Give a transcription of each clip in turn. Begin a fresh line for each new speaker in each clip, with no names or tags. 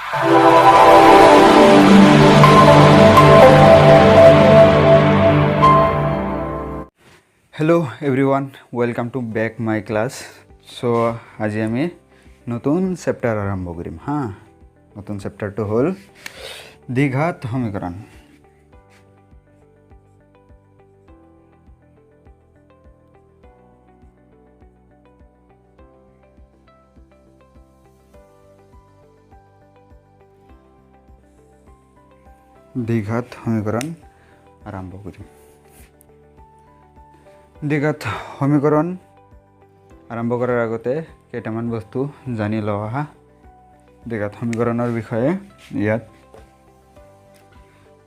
Hello everyone, welcome to back my class. So আজি আমি নতুন চেপ্টাৰ আৰম্ভ কৰিম। হা, নতুন চেপ্টাৰটো হ'ল দ্বিঘাত সমীকৰণ। দ্বিঘাত সমীকৰণ আৰম্ভ কৰিম। দ্বিঘাত সমীকৰণ আৰম্ভ কৰাৰ আগতে কেইটামান বস্তু জানি লওঁ আহা। দ্বিঘাত সমীকৰণৰ বিষয়ে ইয়াত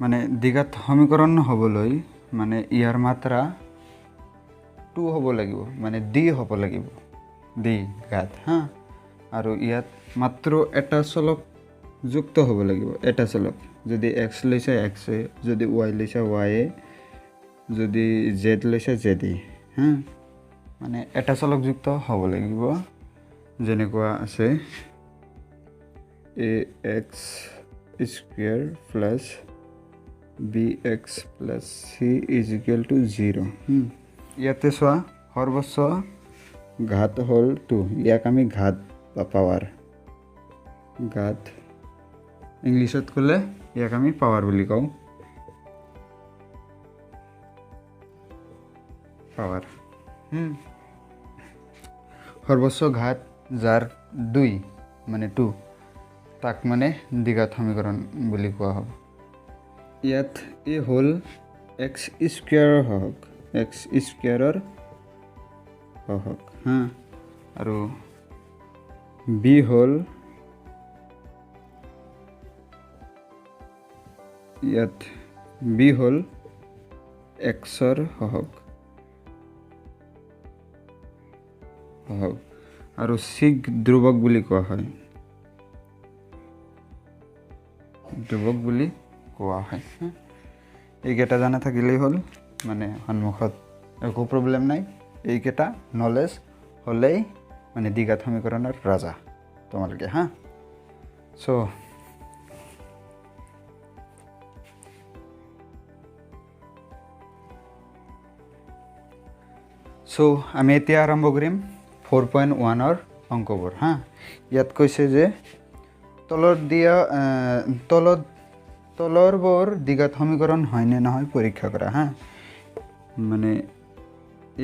মানে দ্বিঘাত সমীকৰণ হ'বলৈ মানে ইয়াৰ মাত্ৰা 2 হ'ব লাগিব, মানে দ্বি হ'ব লাগিব, দ্বিঘাত। হা, আৰু ইয়াত মাত্ৰ এটা চলক যুক্ত হ'ব লাগিব, এটা চলক। যদি এক্স লৈছে এক্স এ, যদি ৱাই লৈছে ৱাই এ, যদি জেড লৈছে জেড ই। হা, মানে এটা চলকযুক্ত হ'ব লাগিব। যেনেকুৱা আছে a x square plus b x plus c is equal to 0। ইয়াতে চোৱা সৰ্বোচ্চ ঘাত হ'ল 2, ইয়াক আমি ঘাত বা পাৱাৰ, ঘাত ইংলিছত ক'লে ইয়াক আমি পাৱাৰ বুলি কওঁ, পাৱাৰ। সৰ্বোচ্চ ঘাত যাৰ 2 মানে 2, তাক মানে দ্বিঘাত সমীকৰণ বুলি কোৱা হ'ব। ইয়াত এ হ'ল এক্স স্কুৱেৰৰ সহগ, এক্স স্কুৱেৰৰ সহগ। হা, আৰু বি হ'ল ইয়াত বি হ'ল এক্সৰ সহগ, সহগ। আৰু চিক ধ্ৰুৱক বুলি কোৱা হয়, ধ্ৰুৱক বুলি কোৱা হয়। এইকেইটা জানা থাকিলেই হ'ল, মানে সন্মুখত একো প্ৰব্লেম নাই। এইকেইটা নলেজ হ'লেই মানে দ্বিঘাত সমীকৰণৰ ৰাজা তোমালোকে। হা, চ' আমি এতিয়া আৰম্ভ কৰিম 4.1ৰ অংকবোৰ। হা, ইয়াত কৈছে যে তলত দিয়া তলৰবোৰ দ্বিঘাত সমীকৰণ হয়নে নহয় পৰীক্ষা কৰা। হা, মানে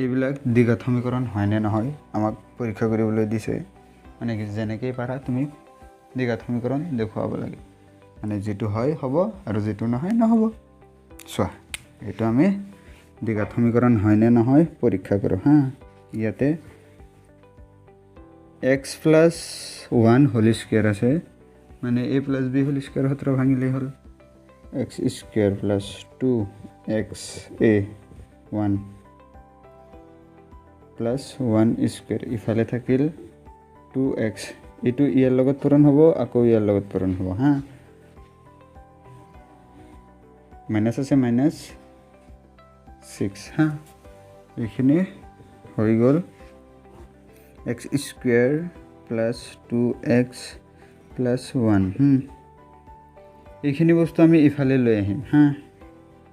এইবিলাক দ্বিঘাত সমীকৰণ হয়নে নহয় আমাক পৰীক্ষা কৰিবলৈ দিছে। মানে যেনেকেই পাৰা তুমি দ্বিঘাত সমীকৰণ দেখুৱাব লাগে, মানে যিটো হয় হ'ব আৰু যিটো নহয় নহ'ব। চোৱা, এইটো আমি দ্বিঘাত সমীকৰণ হয়নে নহয় পৰীক্ষা কৰোঁ। হা, ইয়াতে x plus 1 whole square আছে, মানে a plus b whole square সূত্ৰ ভাঙিলেই হ'ল। X square plus 2 x a 1 plus 1 square, ইফালে থাকিল 2 এক্স, এইটো ইয়াৰ লগত পূৰণ হ'ব, আকৌ ইয়াৰ লগত পূৰণ হ'ব। হা, মাইনাছ আছে মাইনাছ 6। হা, এইখিনি হৈ গ'ল। X square plus 2 x plus 1। এইখিনি বস্তু আমি ইফালে লৈ আহিম। হা,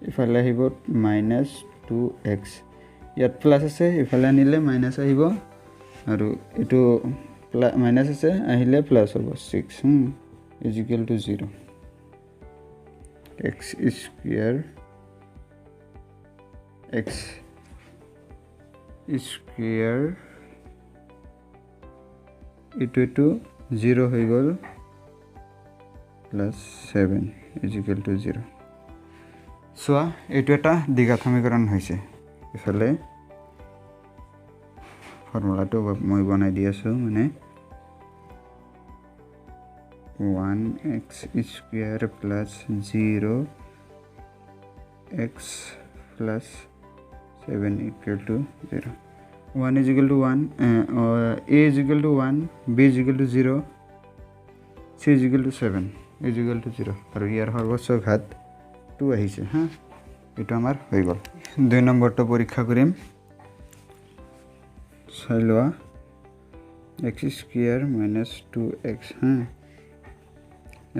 ইফালে আহিব মাইনাছ 2 এক্স, ইয়াত প্লাছ আছে, ইফালে আনিলে মাইনাছ আহিব, আৰু এইটো মাইনাছ আছে আহিলে প্লাছ হ'ব 6 is equal to 0। X square x square এইটো এইটো 0 হৈ গ'ল, প্লাছ 7 is equal to 0। চোৱা, এইটো এটা দ্বিঘাত সমীকৰণ হৈছে। ইফালে ফৰ্মুলাটো মই বনাই দি আছোঁ, মানে 1 x square plus 0 x plus 7 equal to 0। 1 is equal to 1, a is equal to 1, b is equal to 0, c is equal to 7 is equal to 0। আৰু ইয়াৰ সৰ্বোচ্চ ঘাত 2 আহিছে। হা, এইটো আমাৰ হৈ গ'ল। 2 নম্বৰটো পৰীক্ষা কৰিম, চাই লোৱা। x square minus 2 x. হা,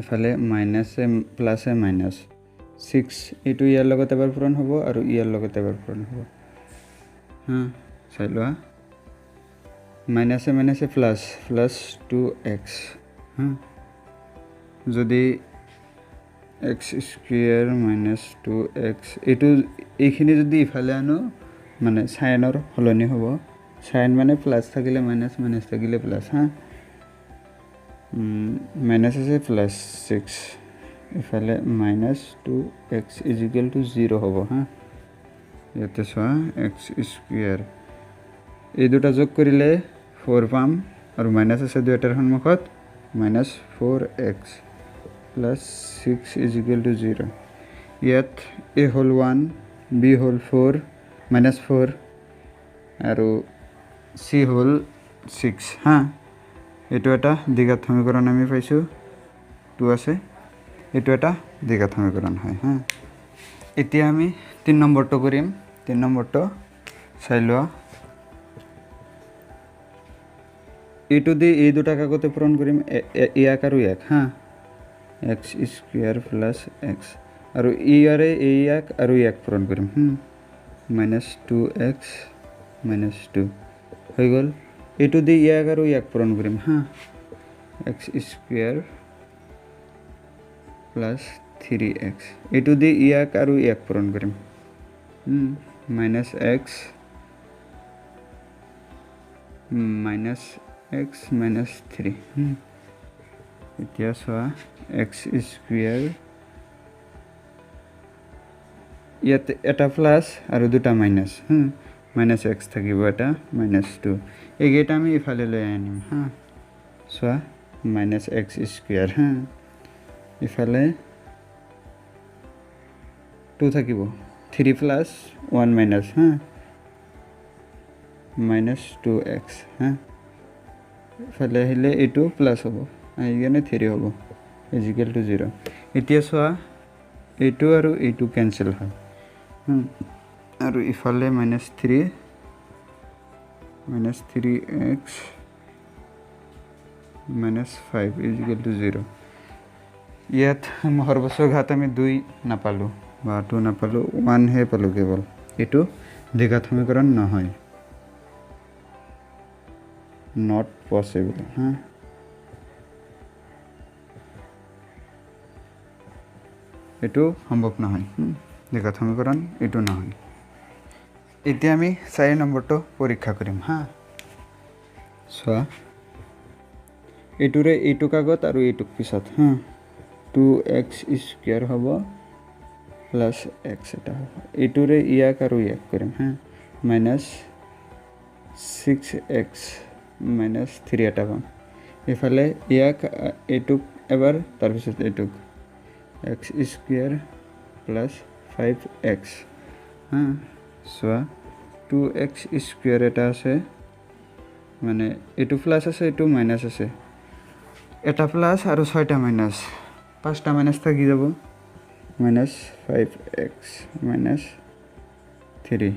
এফালে মাইনাছে প্লাছে মাইনাছ 6 এইটো ইয়াৰ লগত এবাৰ পূৰণ হ'ব আৰু ইয়াৰ লগত এবাৰ পূৰণ হ'ব হা চাই লোৱা মাইনাছে মাইনাছে প্লাছ প্লাছ 2x হা যদি x square minus 2x এইটো এইখিনি যদি ইফালে আনো মানে সাইনৰ সলনি হ'ব সাইন মানে প্লাছ থাকিলে মাইনাছ মাইনাছ থাকিলে প্লাছ হা মাইনাছ আছে প্লাছ 6 ইফালে minus 2x is equal two 0 হ'ব হা ইয়াতে চোৱা এক্স স্কুৱেৰ এই দুটা যোগ কৰিলে 4 পাম আৰু মাইনাছ আছে দুয়োটাৰ সন্মুখত minus 4x plus 6 is equal two 0 ইয়াত এ হ'ল 1 বি হ'ল 4 মাইনাছ 4 আৰু চি হ'ল 6 হা এইটো এটা দ্বিঘাত সমীকৰণ আমি পাইছোঁ 2 আছে এইটো এটা দ্বিঘাত সমীকৰণ হয় হা এতিয়া আমি 3 নম্বৰটো কৰিম 3 নম্বৰটো চাই লোৱা এইটো দি এই দুটা কাগতে পূৰণ কৰিম ইয়াক আৰু ইয়াক হা এক্স স্কুৱেৰ প্লাছ এক্স আৰু ইয়াৰে ইয়াক আৰু ইয়াক পূৰণ কৰিম মাইনাছ 2x minus 2 হৈ গ'ল এইটো দি ইয়াক আৰু ইয়াক পূৰণ কৰিম হা এক্স স্কুৱেৰ প্লাছ 3x এইটো দি ইয়াক আৰু ইয়াক পূৰণ কৰিম minus x minus x minus 3 এতিয়া চোৱা এক্স স্কুৱেৰ ইয়াত এটা প্লাছ আৰু দুটা মাইনাছ মাইনাছ এক্স থাকিব এটা মাইনাছ 2 এইকেইটা আমি ইফালে লৈ আনিম হা চোৱা মাইনাছ এক্স স্কুৱেৰ হা ইফালে 2 থাকিব 3 প্লাছ 1 মাইনাছ হা মাইনাছ 2x হা ইফালে আহিলে এইটো প্লাছ হ'ব আহি কেনে 3 হ'ব is equal two 0 এতিয়া চোৱা এইটো আৰু এইটো কেঞ্চেল হয় আৰু ইফালে minus 3x minus 5 is equal two 0 ইয়াত সৰ্বোচ্চ ঘাত আমি 2 নাপালোঁ বা 2 নাপালোঁ 1হে পালোঁ কেৱল এইটো দ্বিঘাত সমীকৰণ নহয় not possible হা এইটো সম্ভৱ নহয় দ্বিঘাত সমীকৰণ এইটো নহয় এতিয়া আমি 4 নম্বৰটো পৰীক্ষা কৰিম হা চোৱা এইটোৰে এইটো কাগত আৰু এইটোক পিছত হা 2x square হ'ব প্লাছ এক্স এটা হ'ব এইটোৰে ইয়াক আৰু ইয়াক কৰিম হা মাইনাছ 6x minus 3 এটা পাম ইফালে ইয়াক এইটোক এবাৰ তাৰপিছত এইটোক এক্স স্কুৱেৰ প্লাছ 5x হা চোৱা 2x square এটা আছে মানে এইটো প্লাছ আছে এইটো মাইনাছ আছে এটা প্লাছ আৰু 6টা মাইনাছ 5টা মাইনাছ থাকি যাব মাইনাছ 5x minus 3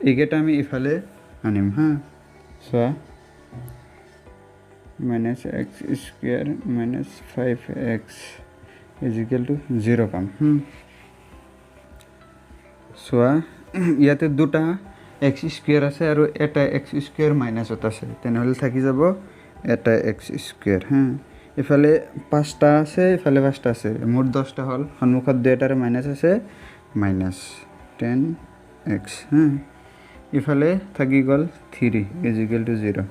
এইকেইটা আমি ইফালে আনিম হা চোৱা minus x square minus 5x is equal two 0 পাম চোৱা ইয়াতে দুটা এক্স স্কুৱেৰ আছে আৰু এটা এক্স স্কুৱেৰ মাইনাছত আছে তেনেহ'লে থাকি যাব এটা এক্স স্কুৱেৰ হা ইফালে 5টা আছে ইফালে 5টা আছে মুঠ 10টা হ'ল সন্মুখত দুটাৰ মাইনাছ আছে মাইনাছ 10x হা ইফালে থাকি গ'ল 3 is equal two 0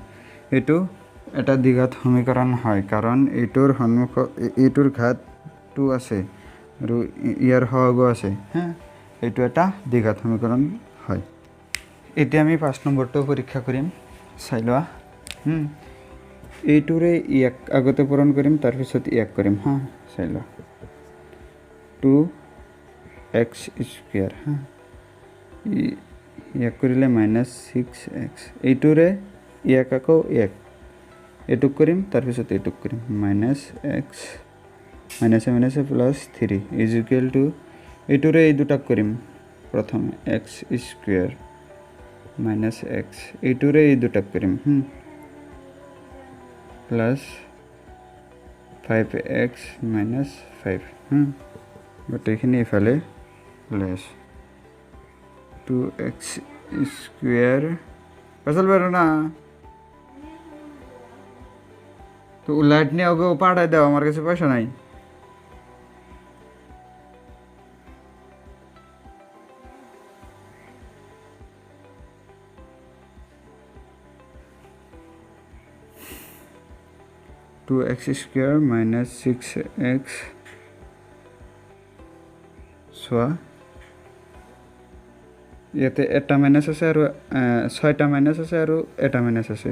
এইটো এটা দ্বিঘাত সমীকৰণ হয় কাৰণ এইটোৰ সন্মুখত এইটোৰ ঘাত 2 আছে আৰু ইয়াৰ সহগ আছে হা এইটো এটা দ্বিঘাত সমীকৰণ হয় এতিয়া আমি 5 নম্বৰটো পৰীক্ষা কৰিম চাই লোৱা এইটোৰে ইয়াক আগতে পূৰণ কৰিম তাৰপিছত ইয়াক কৰিম হা চাই লোৱা 2x square হা ইয়াক কৰিলে মাইনাছ 6x এইটোৰে ইয়াক আকৌ ইয়াক এইটোক কৰিম তাৰপিছত এইটোক কৰিম মাইনাছ এক্স মাইনাছে মাইনাছে প্লাছ 3 is equal two এইটোৰে এই দুটাক কৰিম প্ৰথমে এক্স স্কুৱেৰ মাইনাছ এক্স এইটোৰে এই দুটাক কৰিম প্লাছ 5x minus 5 গোটেইখিনি ইফালে লৈ আছোঁ 2x square পেছাল বেরো না তো লাইট নিয়ে ওকে পাঠাই দাও, আমার কাছে পয়সা নাই। 2x square minus 6x চোৱা ইয়াতে এটা মাইনাছ আছে আৰু 6টা মাইনাছ আছে আৰু এটা মাইনাছ আছে,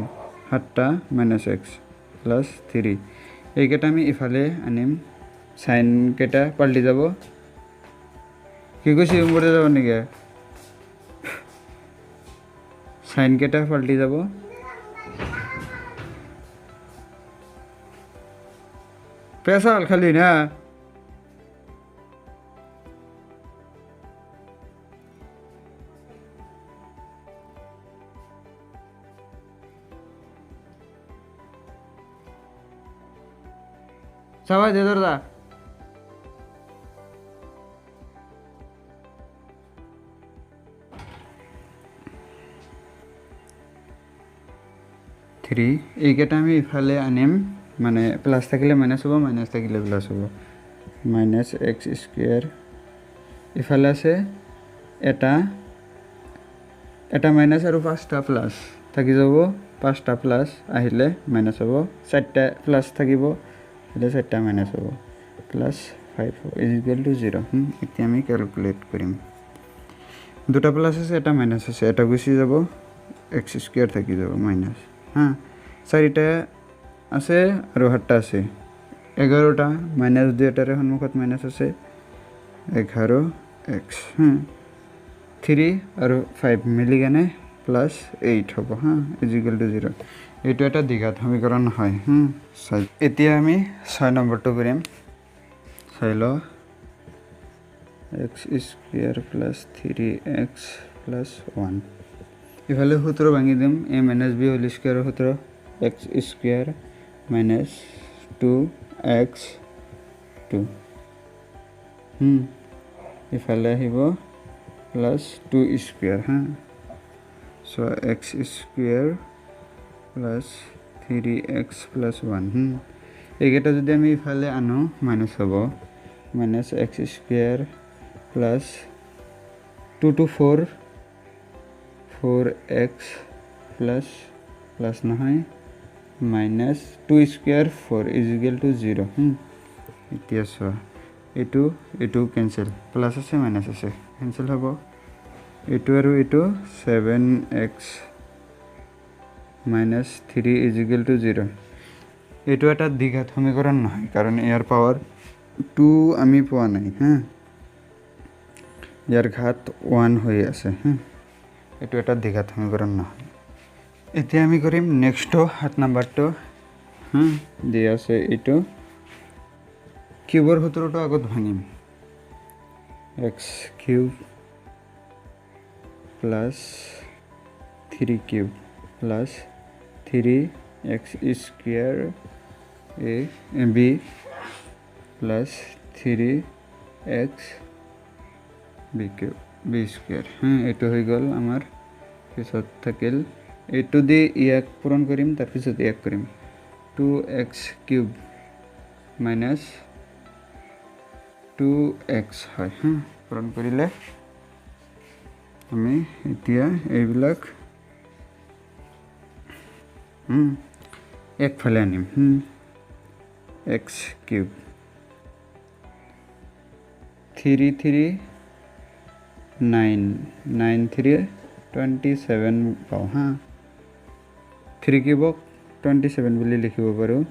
7টা মাইনাছ এক্স প্লাছ 3। এইকেইটা আমি ইফালে আনিম, চাইনকেইটা পাল্টি যাব। কি কৈছি মৰে যাব নেকি? চাইনকেইটা পাল্টি যাব। পেশাল খালি না। সবাই দে দরদা। থ্ৰী এইকেইটা আমি ইফালে আনিম, মানে প্লাছ থাকিলে মাইনাছ হ'ব, মাইনাছ থাকিলে প্লাছ হ'ব। মাইনাছ এক্স স্কুৱেৰ ইফালে আছে এটা এটা মাইনাছ আৰু 5টা প্লাছ থাকি যাব, 5টা প্লাছ আহিলে মাইনাছ হ'ব, 4টা প্লাছ থাকিব আহিলে 4টা মাইনাছ হ'ব, প্লাছ 5 হ'ব is equal to 0। এতিয়া আমি কেলকুলেট কৰিম। দুটা প্লাছ আছে এটা মাইনাছ আছে, এটা গুচি যাব, এক্স স্কুৱেৰ থাকি যাব মাইনাছ। হা, 4টা আছে আৰু 7টা আছে, 11টা মাইনাছ দুয়োটাৰে সন্মুখত মাইনাছ আছে, 11 এক্স। 3 আৰু 5 মিলি কেনে প্লাছ 8 হ'ব। হা, is equal to 0। এইটো এটা দ্বিঘাত সমীকৰণ হয়। এতিয়া আমি 6 নম্বৰটো কৰিম। চাই ল, x square plus 3x plus 1। ইফালে সূত্ৰ ভাঙি দিম, এ মাইনাছ বি হোল স্কুৱেৰৰ সূত্ৰ, এক্স স্কুৱেৰ মাইনাছ 2x 2। ইফালে আহিব প্লাছ 2 স্কুৱেৰ। হা, চ' x square plus 3x plus 1। এইকেইটা যদি আমি ইফালে আনো মাইনাছ হ'ব, minus x square plus 2 2 4 4x plus plus নহয় minus 2 square 4 is equal to 0। এতিয়া চোৱা, এইটো এইটো কেঞ্চেল, প্লাছ আছে মাইনাছ আছে, কেঞ্চেল হ'ব। এইটো আৰু এইটো 7x minus 3 is equal to 0। এইটো এটা দ্বিঘাত সমীকৰণ নহয়, কাৰণ ইয়াৰ পাৱাৰ 2 আমি পোৱা নাই। হা, ইয়াৰ ঘাত 1 হৈ আছে। হা, এইটো এটা দ্বিঘাত সমীকৰণ নহয়। এতিয়া আমি কৰিম নেক্সটটো 7 নম্বৰটো। দিয়া আছে এইটো কিউবৰ সূত্ৰটো আগত ভাঙিম, x cube plus 3 cube plus 3x square a b plus 3x b cube b square. এইটো হৈ গ'ল আমাৰ। পিছত থাকিল এইটো দি ইয়াক পূৰণ কৰিম, তাৰপিছত ইয়াক কৰিম। 2x cube minus 2x হয়। পূৰণ কৰিলে আমি এতিয়া এইবিলাক একফালে আনিম। X cube 3 3 9 9 3 27 পাওঁ। হা, 3 কিউবক 27 বুলি লিখিব পাৰোঁ।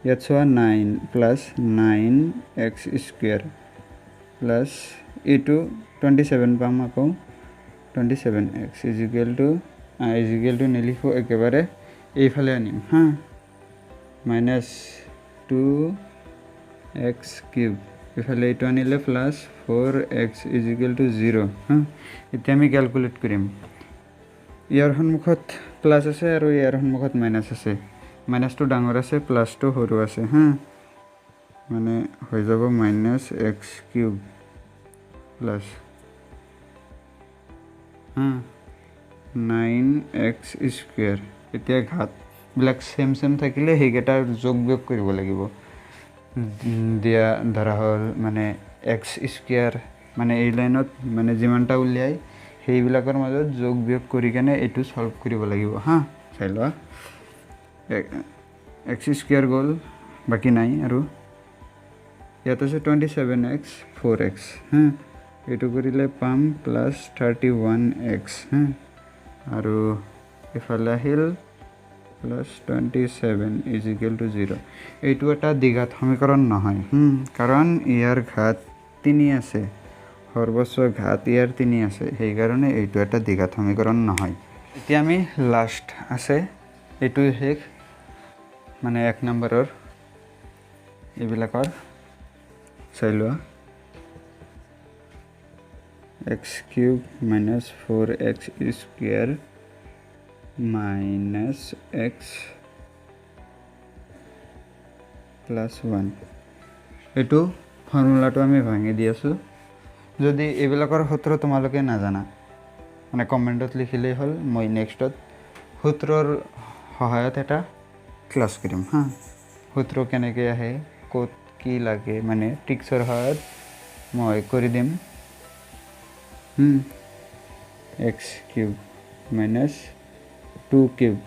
ইয়াত চোৱা 9 প্লাছ 9x square plus এইটো 27 পাম, আকৌ 27x is equal to is equal to নিলিখোঁ, একেবাৰে এইফালে আনিম। হা, মাইনাছ 2x cube ইফালে এইটো আনিলে plus 4x is equal to 0। হা, এতিয়া আমি কেলকুলেট কৰিম। ইয়াৰ সন্মুখত প্লাছ আছে আৰু ইয়াৰ সন্মুখত মাইনাছ আছে, মাইনাছটো ডাঙৰ আছে প্লাছটো সৰু আছে। হা, মানে হৈ যাব minus x cube plus 9x square. এতিয়া ঘাতবিলাক ছেম ছেম থাকিলে সেইকেইটাৰ যোগ বিয়োগ কৰিব লাগিব। দিয়া ধৰা হ'ল মানে এক্স স্কুৱেৰ মানে এই লাইনত মানে যিমানটা উলিয়াই সেইবিলাকৰ মাজত যোগ বিয়োগ কৰি কেনে এইটো ছল্ভ কৰিব লাগিব। হা, চাই লোৱা, এক্স স্কুৱেৰ গ'ল, বাকী নাই আৰু ইয়াত আছে 27x 4x। হা, এইটো কৰিলে পাম প্লাছ 31x। হা, আৰু ইফালে আহিল প্লাছ 27 is equal two 0। এইটো এটা দ্বিঘাত সমীকৰণ নহয়, কাৰণ ইয়াৰ ঘাত 3 আছে, সৰ্বোচ্চ ঘাত ইয়াৰ 3 আছে, সেইকাৰণে এইটো এটা দ্বিঘাত সমীকৰণ নহয়। এতিয়া আমি লাষ্ট আছে, এইটো শেষ মানে 1 নম্বৰৰ এইবিলাকৰ চাই লোৱা। X cube minus 4x square minus x plus 1। এইটো ফৰ্মুলাটো আমি ভাঙি দি আছোঁ। যদি এইবিলাকৰ সূত্ৰ তোমালোকে নাজানা মানে কমেণ্টত লিখিলেই হ'ল, মই নেক্সটত সূত্ৰৰ সহায়ত এটা ক্লাছ কৰিম। হা, সূত্ৰ কেনেকৈ আহে, ক'ত কি লাগে, মানে ট্ৰিক্সৰ সহায়ত মই কৰি দিম। X cube minus 2 cube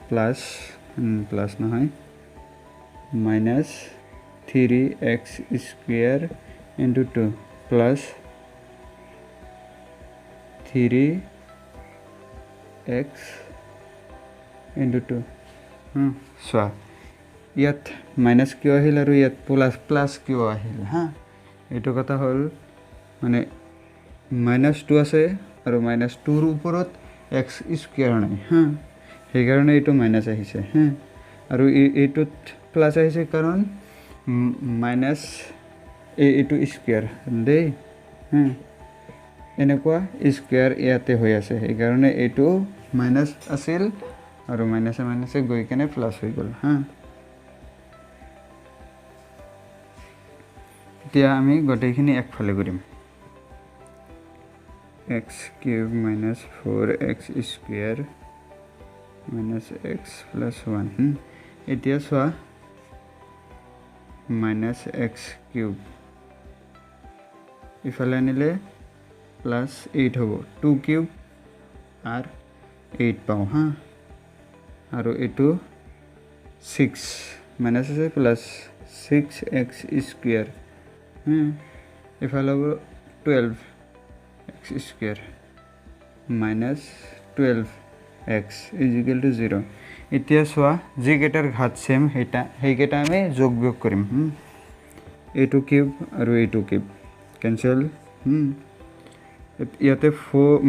plus plus নহয় minus 3x square into 2 plus 3x into 2। চোৱা, ইয়াত মাইনাছ কিয় আহিল আৰু ইয়াত প্লাছ কিয় আহিল। হা, এইটো কথা হ'ল মানে মাইনাছ 2 আছে আৰু মাইনাছ 2ৰ ওপৰত এক্স স্কুৱেৰ নাই। হা, সেইকাৰণে এইটো মাইনাছ আহিছে। হা, আৰু এইটোত প্লাছ আহিছে কাৰণ মাইনাছ এইটো স্কুৱেৰ দেই। হা, এনেকুৱা স্কুৱেৰ ইয়াতে হৈ আছে, সেইকাৰণে এইটো মাইনাছ আছিল আৰু মাইনাছে মাইনাছে গৈ কেনে প্লাছ হৈ গ'ল। হা, এতিয়া আমি গোটেইখিনি একফালে কৰিম। X cube minus 4x square minus x plus 1। এতিয়া চোৱা, মাইনাছ এক্স কিউব ইফালে আনিলে প্লাছ 8 হ'ব, 2 কিউব আৰু 8 পাওঁ। হা, আৰু এইটো 6 মাইনাছ আছে প্লাছ 6x square. ইফালে হ'ব 12x square minus 12x is equal to 0। এতিয়া চোৱা, যিকেইটাৰ ঘাত ছেম সেইকেইটা আমি যোগ বিয়োগ কৰিম। এইটো কিউব আৰু এইটো কিউব কেঞ্চেল। ইয়াতে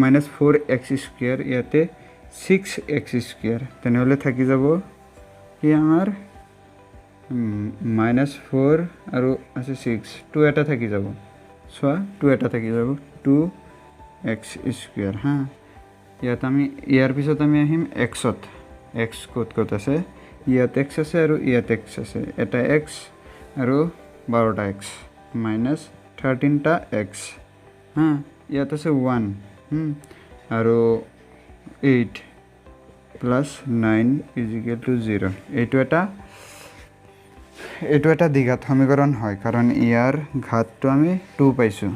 মাইনাছ 4x square, ইয়াতে 6x square, তেনেহ'লে থাকি যাব কি আমাৰ মাইনাছ 4 আৰু আছে 6, 2 এটা থাকি যাব। চোৱা, 2 এটা থাকি যাব, 2x square. হা, ইয়াত আমি ইয়াৰ পিছত আমি আহিম এক্সত। এক্স ক'ত ক'ত আছে? ইয়াত এক্স আছে আৰু ইয়াত এক্স আছে, এটা এক্স আৰু 12টা এক্স মাইনাছ 13টা এক্স। হা, ইয়াত আছে 1 আৰু 8 প্লাছ 9 is equal two 0। এইটো এটা দ্বিঘাত সমীকৰণ হয়, কাৰণ ইয়াৰ ঘাতটো আমি 2 পাইছোঁ।